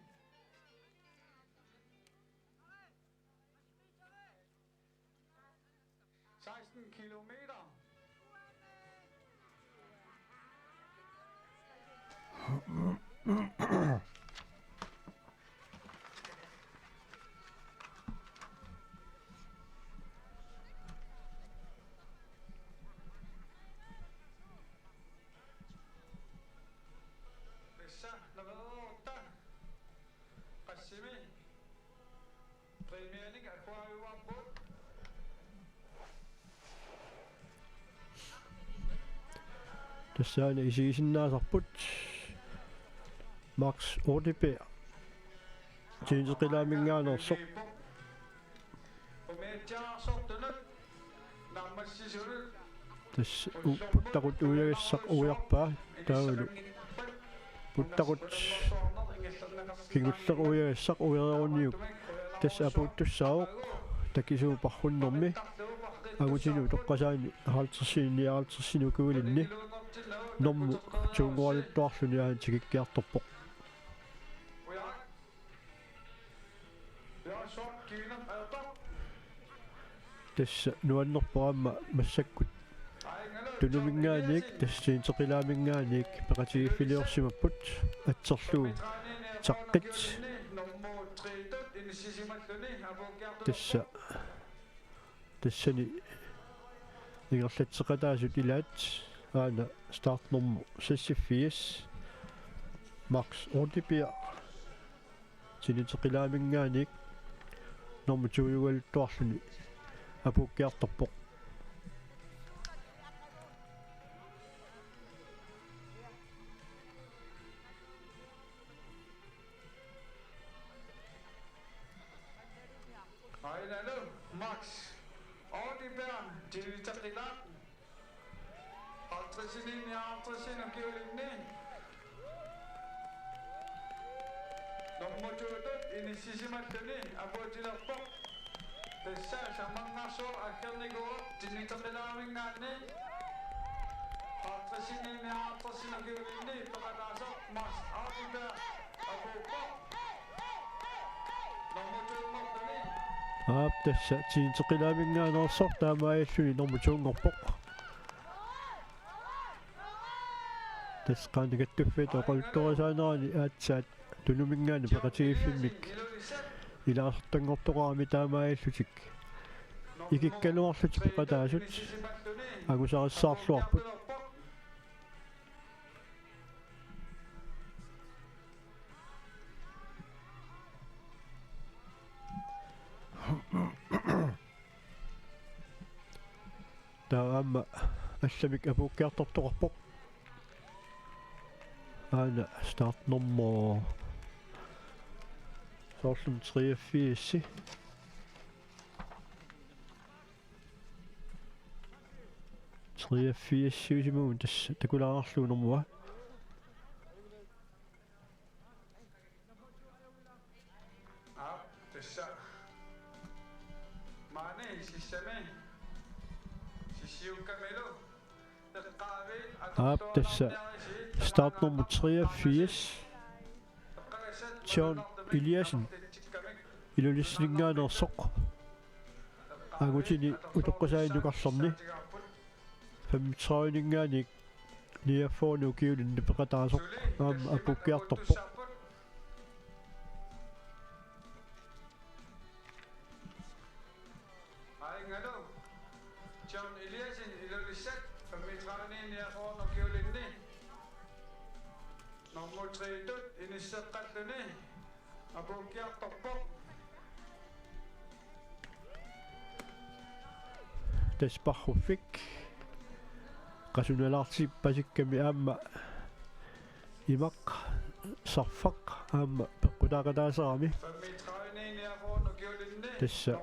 Seksten kilometer. Tassa nummer otte. Qassimi. Premierimik akuerivarput. Tassaana isigisinnaasarput Max Odeberg. Tiniteqilaaminngaanneersoq. Umiatsiaarsortunut. Tassa u-, puttaqut uiagassaq uiarpaa taavalu. Puttaqut kingulleq uiagassaq uiareeruniuk tassa apuuttussaavoq takisuup parrunnermi angutini utoqqasaani halvtredsinik nioghalvtredsinik ukiulinni normu to-nngoraluttuarluni aana tikikkiartorpoq. Tassa nuannerpoq aamma massakkut Tunuminngaanniit tassa Tiinteqilaaminngaanniit peqatigiiffiliorsimapput atserlugu taqqit. Tassa tassani ingerlatseqataasut ilaat aana startnummer seksogfirs Max Ortebjerg Tiinteqilaaminngaanniit normu to-jugaluttuarluni apuukkiartorpoq. Ainalu Max Ortebjerg Tiinteqilaaq halvtredsinik nioghalvtredsinik ukiulinni normu to-tut inissisimalluni apuutilerpoq. Tassa Samanngarsuup Aggernikooq Tiinteqilaaminngaanniit halvtredsinik nioghalvtredsinik ukiulinni peqataasoq Max Ortebjerg apuuppoq. Aap, tassa Tiinteqilaaminngaanneersoq taamaalilluni normu to-nngorpoq. Tassa qanoq kattuffiata oqaluttuarisaanerani aatsaat Tunuminngaanniit peqatigiiffimmik ilaasortanngortoqarami taamaalillutik ikikkaluarlutik peqataasut angusarissaarluarput. Taava aamma allamik apuukkiartortoqarpoq. Aana startnummer soorlumi treogfirs. Treogfirs siusimagun tassa takulaarlugu normua. Aap, tassa. Maani sissami. Sissiukkamilu. Aap, tassa startnummer treogfirs, John Eliassen, Ilulissaninngaanneersoq. Angutini utoqqasaaninngaanniit femogtredive-ninngaanniit niogfyrre-nik ukiulinni peqataasoq aamma apuukkiartorpoq. Aajungalu John Eliassen Ilulissat femogtredive-nik niogfyrre-nik ukiulinni normu tre-tut inisseqqalluni apuukkiartorpoq. Tassa parruffik qasunalaartippasikkami aamma imaq sarfaq aamma peqqutaaqataasarami. Tassa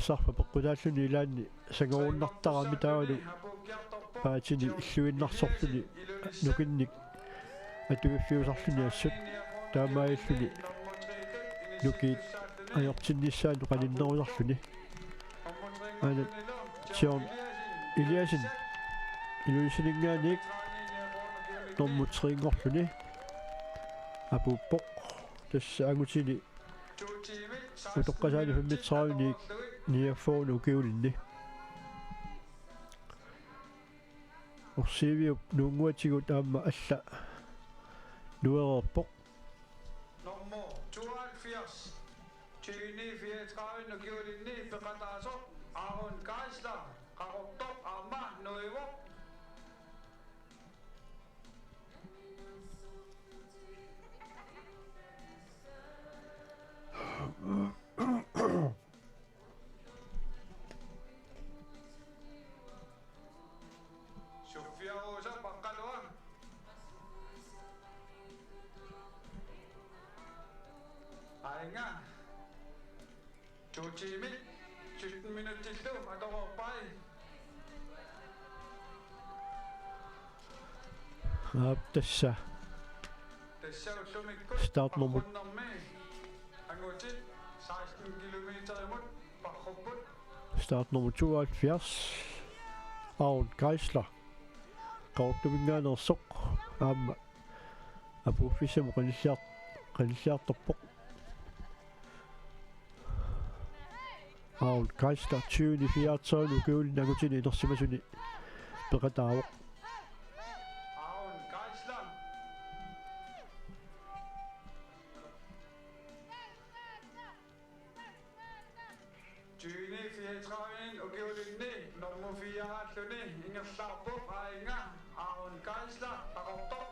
sarfaq peqqutaalluni ilaanni sangorunnartarami taavalu paatini illuinnarsorluni nukinnik atuiffiusarluni assut taamaalilluni nukiit ajortinnissaannut qaninnerusarluni. Aana John Eliassen Ilulissaninngaanniit normu tre-nngorluni apuuppoq. Tassa angutini utoqqasaani femogtredive-nik niogfyrre-nik ukiulinni. Orsiiviup nuunnguatigut aamma alla nuereerpoq. Nummer tooghalvfjerds, tyve-nik fireogtredive-nik ukiulinni peqataasoq Aaron Geisler, Qaqortoq, aamma nuivoq. Sofia Rosa Baqqalua. Aajunga. To tiimit sytten minutsillu atoreerpai. Aap, tassa Start nummer. Start nummer tooghalvfjerds. Aaron Geisler. Qaqortuminngaanneersoq. Aamma apuuffissamut qanilliar-, qanilliartorpoq. Aaron Geisler tyveni fireogtredive ukiulinni angutini inersimasuni peqataavoq. Tyveni fireogtredive ukiulinni nummer fire-aalulluni ingerlaarpoq aajuna Aaron Geisler Qaqortoq.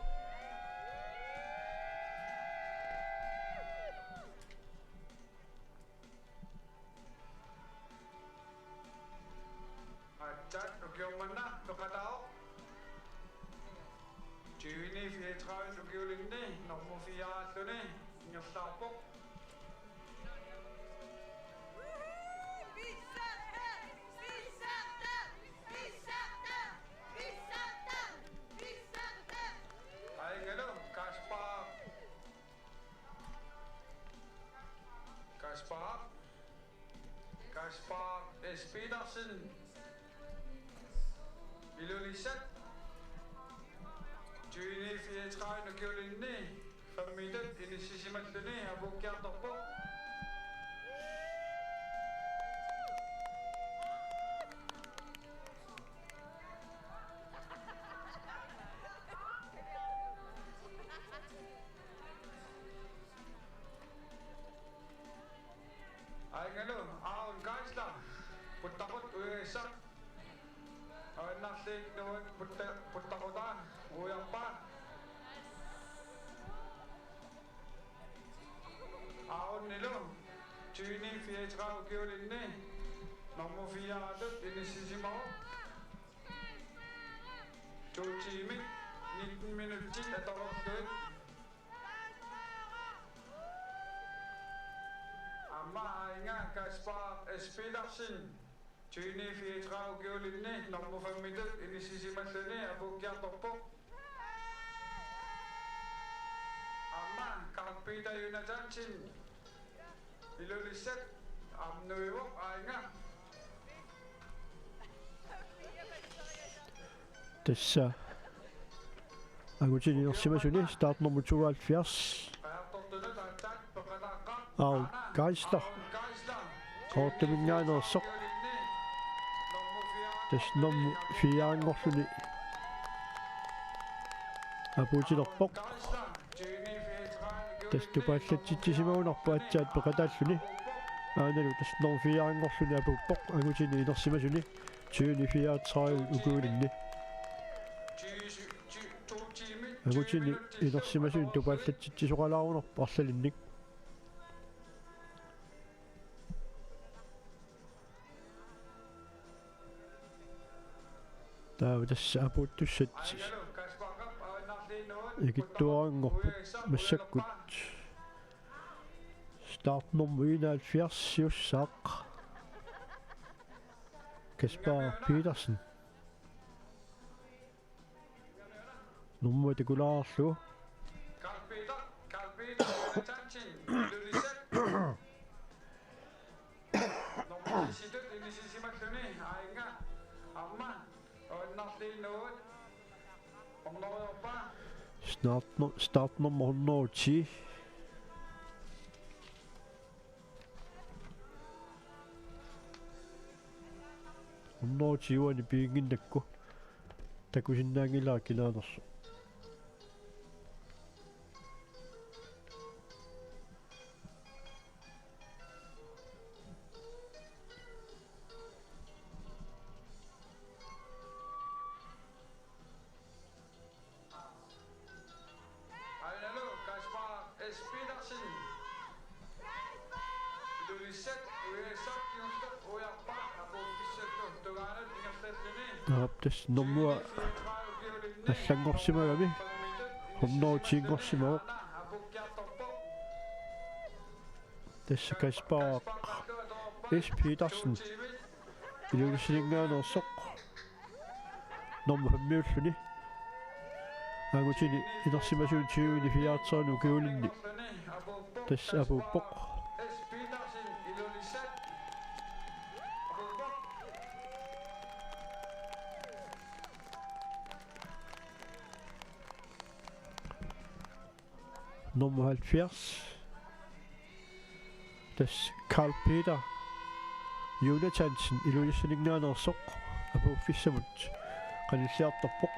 Aatsaat ukioq manna peqataavoq. Tyveni fireogtredive ukiulinni nummer fire-aalulluni ingerlaarpoq. Aajungalu Kaspar. Kaspar. Kaspar S. Petersen. Ilulissat. Tyveni fireogtredive ukiulinni femmitut inissisimalluni apuukkiartorpoq. Aajungalu Aaron Geisler, Puttaqut uiassaq. Avinnarliit Nuut putta-, Puttaqutaa uiarpaa. Aaronilu tyveni fireogtredive ukiulinni nummer fire-aatut inissisimavoq. To tiimit nitten minutsit atorlugit. Aamma aajuna Kaspar S. Petersen, tyveni fireogtredive ukiulinni nummer femmitut inissisimalluni apuukkiartorpoq. Aamma Carl Peter Jonathansen, Ilulissat, aamma nuivoq aajuna. Tassa angutini inersimasuni start nummer tooghalvfjerds. Aaron Geisler. Qaqortuminngaanneersoq. Tassa nummer fire-anngorluni apuutilerpoq. Tassa tupaallatsitsisimagunarpoq aatsaat peqataalluni. Aanalu tassa nummer fire-anngorluni apuuppoq angutini inersimasuni tyveni fireogtredive ukiulinni. Angutini inersimasuni tupaallatsitsisoqalaarunarpoq arlalinnik. Taava tassa apuuttussat ikittuaranngorput massakkut. Start nummer enoghalvfjerds siussaaq Kaspar Petersen. Nummer takulaarlugu. Start, nu-, start nummer hundrede og ti. Hundrede og ti uani piginnginnakku. Takusinnaanngilara kinaanersoq. Aap, tassa nummer allanngorsimagami hundrede og ti-nngorsimavoq. Tassa Kaspar S. Petersen. Ilulissaninngaanneersoq. Nummer fem-iulluni. Angutini inersimasuni tyveni fireogtredive ukiulinni tassa apuuppoq. Nummer halvfjerds. Tassa Karl Peter Jonathansen Ilulissaninngaanneersoq apuuffissamut qanilliartorpoq.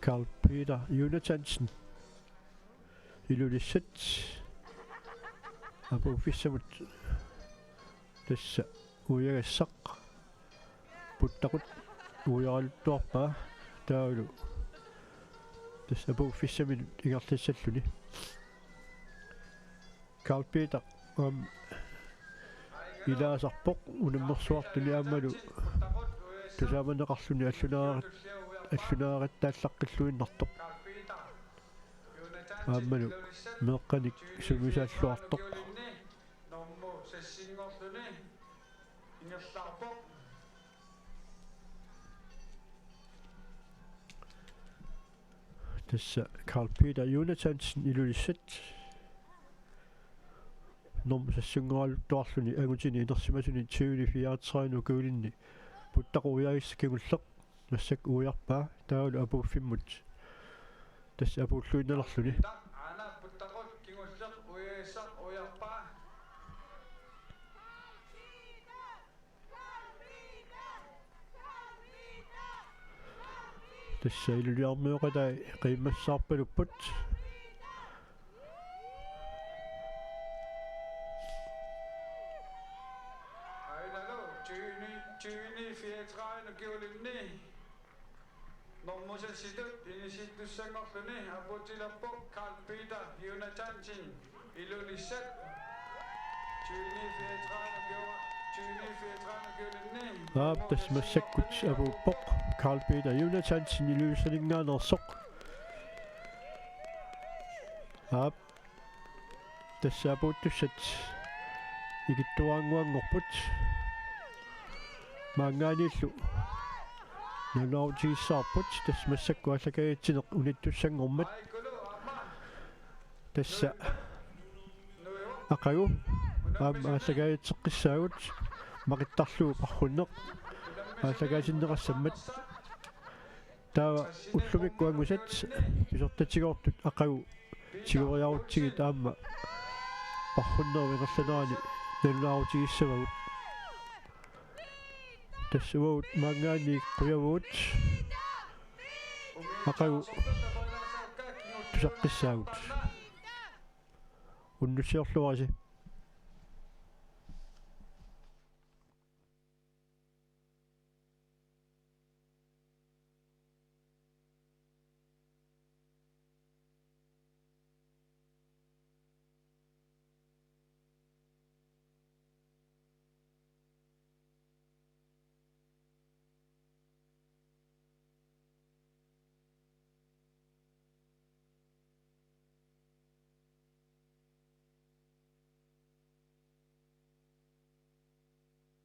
Karl Peter Jonathansen Ilulissat apuuffissamut tassa uiagassaq puttaqut uiaraluttuarpaa taavalu tassa apuuffissaminut ingerlassalluni. Karl Peter aamma ilaasarpoq unammersuartuni aammalu tusaamaneqarluni allunaarit-, allunaaritaallaqqilluinnartoq. Aammalu meeqqanik sumisaalluartoq. Tassa Karl Peter Jonathansen Ilulissat. Normu sassunngoraluttuarluni angutini inersimasuni tyveni fireogtredive ukiulinni puttaqut uiagassaq kingulleq massakkut uiarpaa taavalu apuuffimmut tassa apuulluinnalerluni. Tassa iluliarmioqatai qiimmassaarpalupput. Ainalu tyveni, tyveni fireogtredive ukiulinni normu seksitut inisittussanngorluni apuutilerpoq Karl Peter Jonathansen Ilulissat. Tyveni fireogtredive ukiu-, tyveni fireogtredive ukiulinni. Aap, tassa massakkut apuuppoq Karl Peter Jonathansen Ilulissaninngaanneersoq. Aap, tassa apuuttussat ikittuaraannguanngorput. Maanngaanniillu nalunaarutigissavarput tassa massakkut aallakaatitsineq unittussanngormat. Tassa aqagu aamma aallakaatitseqqissaagut maqittarlugu parrunneq aallakaatinneqassammat. Taava ullumikkut angusat pisortatigoortut aqagu tigoriarutsigit aamma parrunnerup ingerlanerani nalunaarutigissavagut. Tassa uagut maanngaanniit qujavugut aqagu tusaqqissaagut. Unnussiorluarisi.